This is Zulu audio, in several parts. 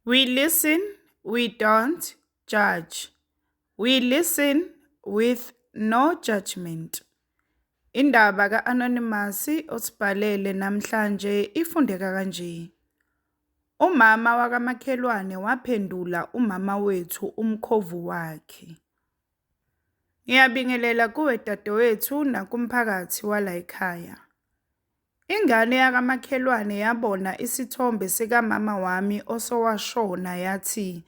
We listen, we don't judge. We listen with no judgment. Indaba ka-Anonymous osibhalele namhlanje ifundeka kanje. Umama wakamakhelwane waphendula umama wethu umkhovu wakhe. Ngiyabingelela kuwe dadewethu nakumphakathi walayikhaya. Ingane yakamakhelwane yabona isithombe sikamama wami osowashona yathi,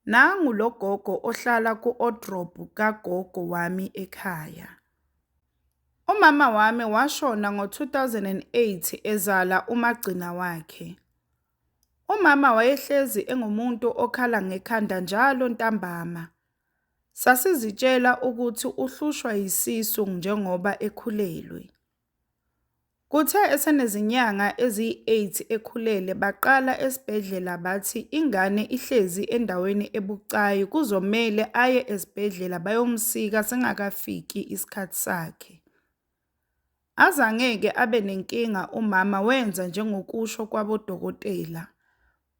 nangu lo gogo ohlala ku-odrobhu kagogo wami ekhaya. Umama wami washona ngo-2008 ezala umagcina wakhe. Umama wayehlezi engumuntu okhala ngekhanda njalo ntambama. Sasizitshela ukuthi uhlushwa yisisu njengoba ekhulelwe. Kuthe esenezinyanga eziyi-8 ekhulelwe baqala esibhedlela bathi ingane ihlezi endaweni ebucayi kuzomele aye esibhedlela bayomsika singakafiki isikhathi sakhe. Azange-ke abe nenkinga umama wenza njengokusho kwabodokotela.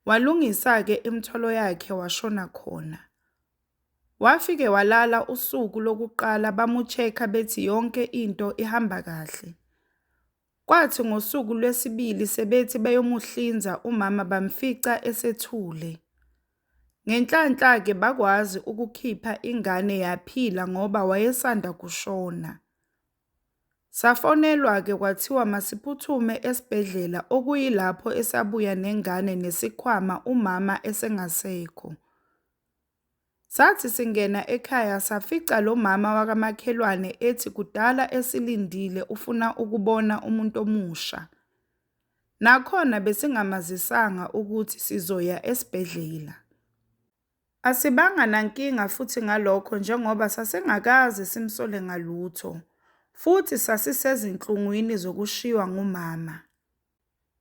Walungisa-ke imithwalo yakhe washona khona. Wafike walala usuku lokuqala bamu-check-a bethi yonke into ihamba kahle. Kwathi ngosuku lwesibili sebethi beyomuhlinza umama bamfica esethule. Ngenhlanhla-ke bakwazi ukukhipha ingane yaphila ngoba wayesanda kushona. Safonelwa-ke kwathiwa masiphuthume esibhedlela okuyilapho esabuya nengane nesikhwama umama esengasekho. Sathi singena ekhaya safica lo mama wakamakhelwane ethi kudala esilindile ufuna ukubona umuntu omusha. Nakhona besingamazisanga ukuthi sizoya esibhedlela. Asibanga nankinga futhi ngalokho njengoba sasingakaze simsole ngalutho, futhi sasisezinhlungwini zokushiywa ngumama.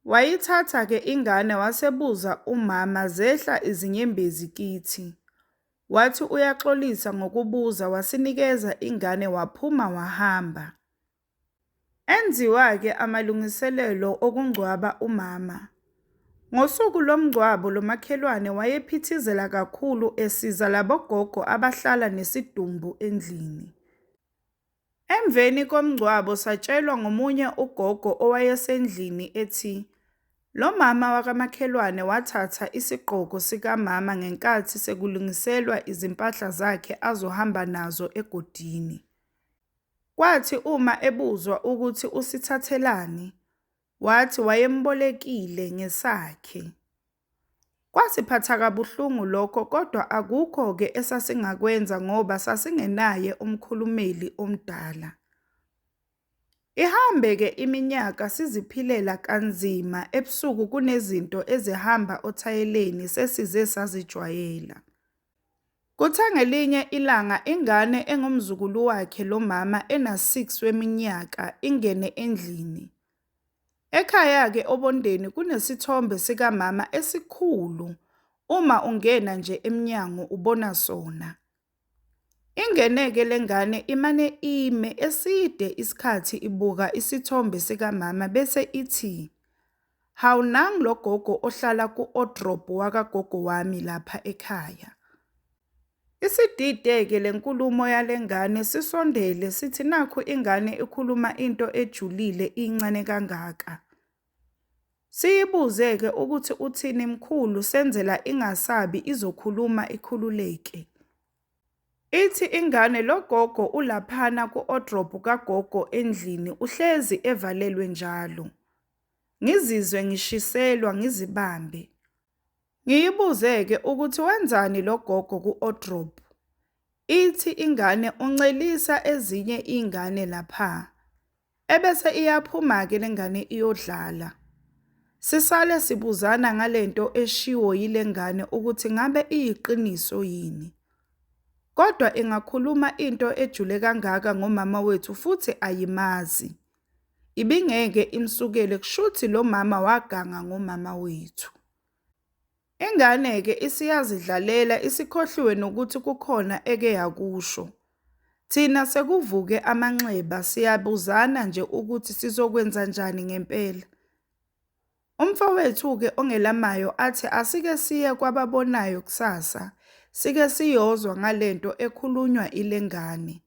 Wayithatha-ke ingane wasebuza umama zehla izinyembezi kithi. Wathi uyaxolisa ngokubuza wasinikeza ingane waphuma wahamba. Enziwa-ke amalungiselelo okungcwaba umama. Ngosuku lomngcwabo lo makhelwane wayephithizela kakhulu esiza labo gogo abahlala nesidumbu endlini. Emveni komngcwabo satshelwa ngomunye ugogo owayesendlini ethi, lo mama wakamakhelwane wathatha isigqoko sikamama ngenkathi sekulungiselwa izimpahla zakhe azohamba nazo egodini. Kwathi uma ebuzwa ukuthi usithathelani, wathi wayembolekile ngesakhe. Kwasiphatha kabuhlungu lokho kodwa akukho-ke esasingakwenza ngoba sasingenaye umkhulumeli omdala. Ihambe-ke iminyaka siziphilela kanzima ebusuku kunezinto ezihamba othayeleni sesize sazijwayela. Kuthe ngelinye ilanga ingane engumzukulu wakhe lo mama ena-6 weminyaka ingene endlini. Ekhaya-ke obondeni kunesithombe sikamama esikhulu, uma ungena nje emnyango ubona sona. Ingene-ke le ngane imane ime eside isikhathi ibuka isithombe sikamama bese ithi, hawu nangu lo gogo ohlala ku-odrobhu wakagogo wami lapha ekhaya. Isidide-ke le nkulumo yale ngane sisondele sithi nakhu ingane ikhuluma into ejulile incane kangaka. Siyibuze-ke ukuthi uthini mkhulu senzela ingasabi izokhuluma ikhululeke. Ithi ingane lo gogo ulaphana ku-odrobhu kagogo endlini uhlezi evalelwe njalo. Ngizizwe ngishiselwa ngizibambe. Ngiyibuze-ke ukuthi wenzani lo gogo ku-odrobhu. Ithi ingane uncelisa ezinye iy'ngane lapha. Ebese iyaphuma-ke le ngane iyodlala. Sisale sibuzana ngale nto eshiwo yile ngane ukuthi ngabe iyiqiniso yini. Kodwa ingakhuluma into ejule kangaka ngomama wethu futhi ayimazi. Ibingeke imsukele kushuthi lo mama waganga ngomama wethu. Ingane-ke isiyazidlalela isikhohliwe nokuthi kukhona eke yakusho. Thina sekuvuke amanxeba siyabuzana nje ukuthi sizokwenzanjani ngempela. Umfowethu-ke ongelamayo athi asike siye kwababonayo kusasa, sike siyozwa ngalento ekhulunywa ilengane,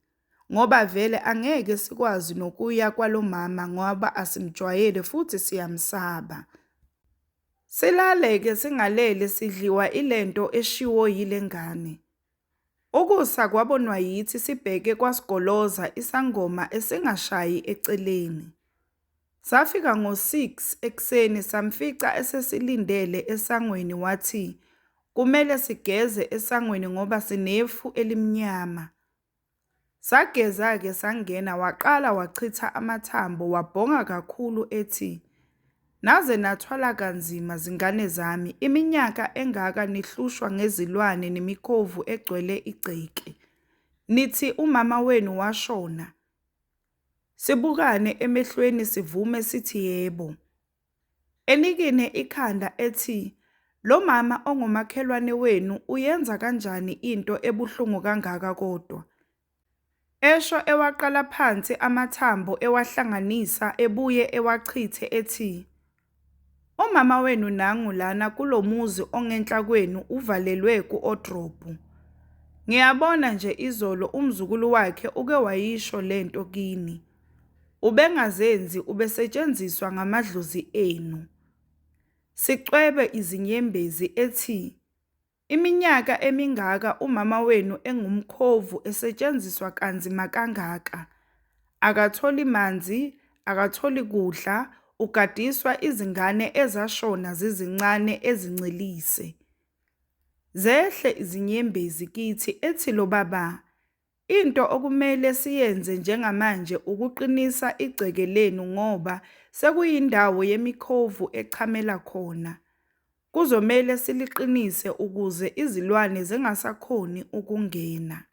ngoba vele angeke sikwazi nokuya kwalomama ngoba asimjwayele futhi siyamsaba. Silale-ke singalele sidliwa ilento eshiwo yilengane. Ukusa kwabonwa yithi sibheke kwaSgoloza isangoma esingashayi eceleni. Safika ngo-6 ekuseni samfica esesilindele esangweni wathi kumele sigeze esangweni ngoba sinefu elimnyama. Sageza-ke sangena waqala wachitha amathambo wabhonga kakhulu ethi, Naze nathwala kanzima zingane zami iminyaka engaka nihlushwa ngezilwane nemikhovu egcwele igceke, nithi umama wenu washona? Sibukane emehlweni sivume sithi yebo. Enikine ikhanda ethi, Lomama ongumakhelwane wenu uyenza kanjani into ebuhlungu kangaka kodwa? Esho ewaqala phansi amathambo ewahlanganisa ebuye ewachithe ethi, Umama wenu nangu lana kulomuzi ongenhla kwenu uvalelwe ku-odrobhu. Ngiyabona nje izolo umzukulu wakhe uke wayisho lento kini. Ubengazenzi ubesetshenziswa ngamadlozi enu. Sicwebe izinyembezi ethi, Iminyaka emingaka umama wenu engumkhovu esetshenziswa kanzima kangaka. Akatholi manzi, akatholi kudla, ugadiswa izingane ezashona zizincane ezincelise. Zehle izinyembezi kithi ethi lo baba, Into okumele siyenze njengamanje ukuqinisa igceke lenu ngoba sekuyindawo yemikhovu echamela khona. Kuzomele siliqinise ukuze izilwane zingasakhoni ukungena.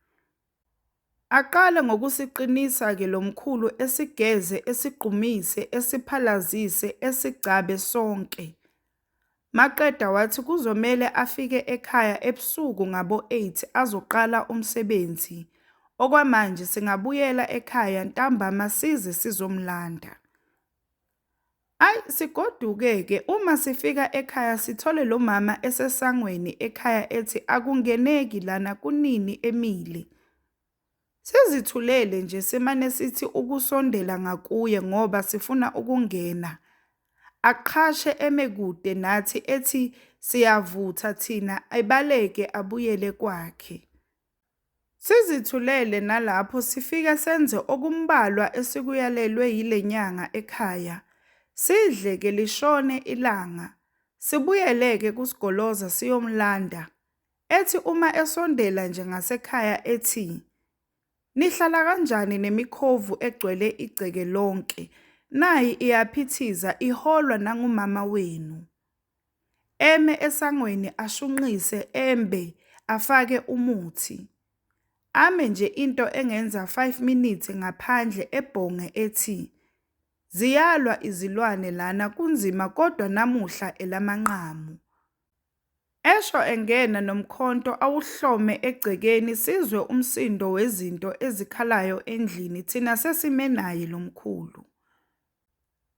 Aqale ngokusiqinisa-ke lo mkhulu esigeze esigqumise esiphalazise esigcabe sonke. Maqeda wathi kuzomele afike ekhaya ebusuku ngabo-8 azoqala umsebenzi, okwamanje singabuyela ekhaya ntambama size sizomlanda. Ayi sigoduke-ke uma sifika ekhaya sithole lo mama esesangweni ekhaya ethi akungeneki lana kunini emile. Sizithulele nje simane sithi ukusondela ngakuye ngoba sifuna ukungena. Aqhashe eme kude nathi ethi siyavutha thina ebaleke abuyele kwakhe. Sizithulele nalapho sifike senze okumbalwa esikuyalelwe yile nyanga ekhaya, sidle-ke lishone ilanga. Sibuyele-ke kuSgoloza siyomlanda. Ethi uma esondela nje ngasekhaya ethi, Nihlala kanjani nemikhovu egcwele igceke lonke, nayi iyaphithiza iholwa nangumama wenu. Eme esangweni ashunqise embe afake umuthi. Ame nje into engenza 5 minutes ngaphandle ebhonge ethi, Ziyalwa izilwane lana kunzima kodwa namuhla elamanqamu. Esho engena nomkhonto awuhlome egcekeni sizwe umsindo wezinto ezikhalayo endlini thina sesime naye lo mkhulu.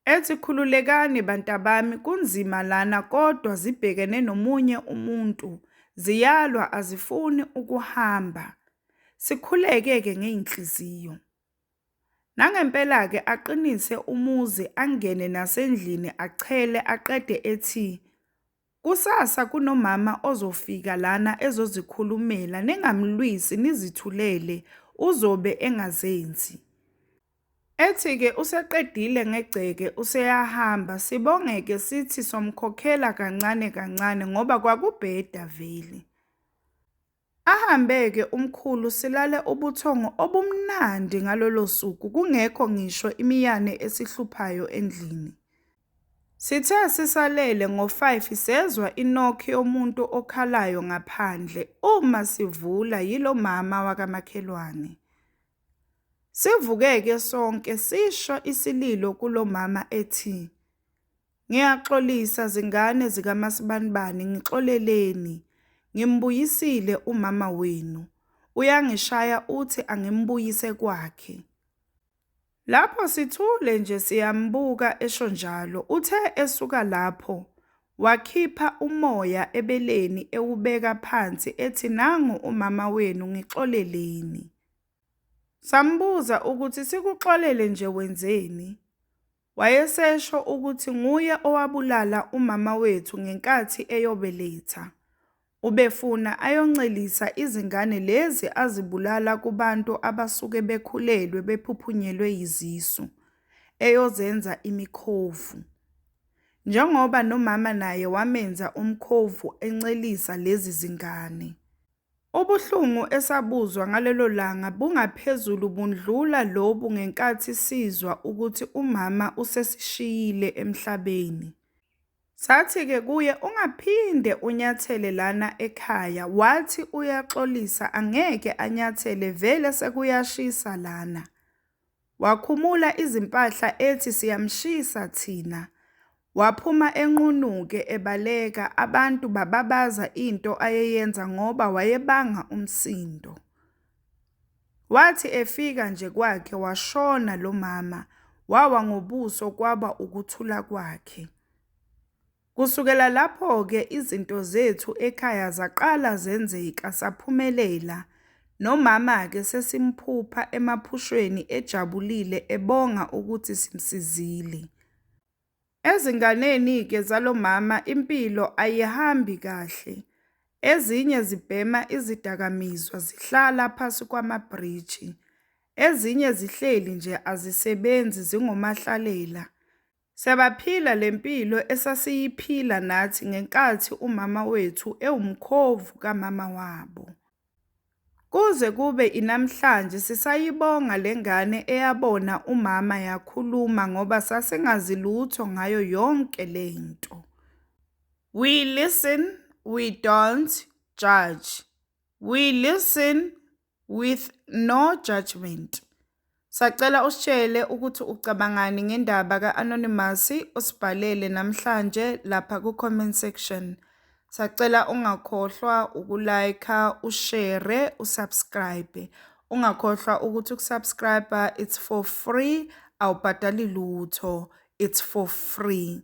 Ethi khululekani bantabami kunzima lana kodwa zibhekene nomunye umuntu, ziyalwa azifuni ukuhamba. Sikhuleke-ke ngey'nhliziyo. Nangempela-ke aqinise umuzi angene nasendlini achele aqede ethi, Kusasa kunomama ozofika lana ezozikhulumela ningamlwisi nizithulele uzobe engazenzi. Ethi-ke useqedile ngegceke useyahamba sibonge-ke sithi somkhokhela kancane kancane ngoba kwakubheda vele. Ahambe-ke umkhulu silale ubuthongo obumnandi ngalolo suku kungekho ngisho imiyane esihluphayo endlini. Sithe sisalele ngo-5 sezwa i-knock yomuntu okhalayo ngaphandle, uma sivula yilo mama wakamakhelwane. Sivuke-ke sonke sisho isililo kulo mama ethi, Ngiyaxolisa zingane zikaMasibanibani ngixoleleni, ngimbuyisile umama wenu, uyangishaya uthi angimbuyise kwakhe. Lapho sithule nje siyambuka esho njalo, uthe esuka lapho wakhipha umoya ebeleni ewubeka phansi ethi nangu umama wenu ngixoleleni. Sambuza ukuthi sikuxolele nje wenzeni? Wayesesho ukuthi nguye owabulala umama wethu ngenkathi eyobeletha, ubefuna ayoncelisa izingane lezi azibulala kubantu abasuke bekhulelwe bephuphunyelwe yizisu, eyozenza imikhovu. Njengoba nomama naye wamenza umkhovu encelisa lezi zingane. Ubuhlungu esabuzwa ngalelo langa bungaphezulu bundlula lobu ngenkathi sizwa ukuthi umama usesishiyile emhlabeni. Sathi-ke kuye ungaphinde unyathele lana ekhaya, wathi uyaxolisa angeke anyathele vele sekuyashisa lana. Wakhumula izimpahla ethi siyamshisa thina. Waphuma enqunu-ke ebaleka, abantu bababaza into ayeyenza ngoba wayebanga umsindo. Wathi efika nje kwakhe washona lo mama, wawa ngobuso kwaba ukuthula kwakhe. Kusukela lapho-ke izinto zethu ekhaya zaqala zenzeka saphumelela, nomama-ke sesimphupha emaphushweni ejabulile ebonga ukuthi simsizile. Ezinganeni-ke zalo mama impilo ayihambi kahle, ezinye zibhema izidakamizwa zihlala phasi kwamabhriji, ezinye zihleli nje azisebenzi zingomahlalela. Sebaphila le mpilo esasiyiphila nathi ngenkathi umama wethu ewumkhovu kamama wabo. Kuze kube inamhlanje sisayibonga le ngane eyabona umama yakhuluma ngoba sasingazi lutho ngayo yonke le nto. We listen, we don't judge. We listen with no judgment. Sacela usitshele ukuthi ucabangani ngendaba ka-Anonymous usibhalele namhlanje lapha ku-comment section. Sacela ungakhohlwa uku-like, ushare, usubscribe. Ungakhohlwa ukuthi ukusubscribe it's for free, awubhadali lutho, it's for free.